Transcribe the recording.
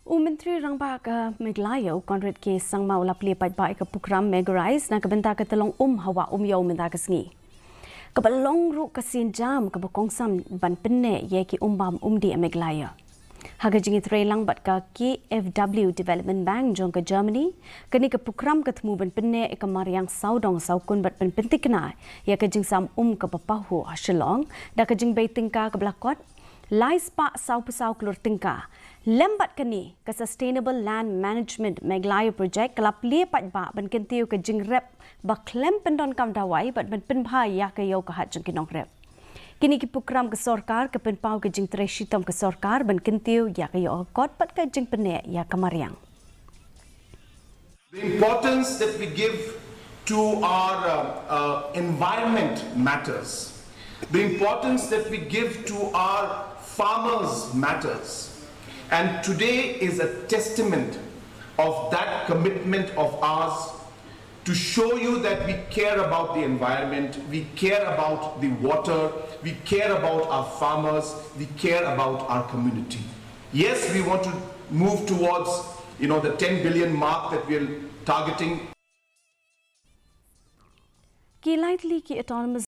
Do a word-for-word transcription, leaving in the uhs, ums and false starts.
U Myntri Rangbah ka Meghalaya u Conrad K Sangma u la plie paidbah ïa ka pukram Megarize na ka bynta ka tyllong um ha Wah Umiew mynta ka sngi, kaba long ruh ka sienjam kaba kongsan ban pynneh ïa ki umbam umdih Meghalaya. Ha ka jingïatreilang bad ka K F W Development Bank jong ka Germany, kane ka pukram ka thmu ban pynneh ïa ka mariang sawdong sawkun bad ban pynthikna ïa ka jingsam um kaba pahuh ha Shillong da ka jingbei tyngka kaba la kot lai spah sawphew saw klur tyngka. Lem bad kane, ka Sustainable Land Management Meghalaya Project ka la plie paidbah ban kyntiew ka jingrep ba khlem pyndonkam dawai bad ban pynbha ïa ka ïew ka hat jong ki nongrep. Kine ki pukram ka sorkar ka pynpaw ka jingtrei shitom ka sorkar ban kyntiew ïa ka ïoh ka kot bad ka jingpynneh ïa ka mariang. The importance that we give to our uh, uh, environment matters. The importance that we give to our farmers matters. And today is a testament of that commitment of ours to show you that we care about the environment, we care about the water, we care about our farmers, we care about our community. Yes, we want to move towards, you know, the ten billion mark that we're targeting. Ki lai tylli ki Autonomous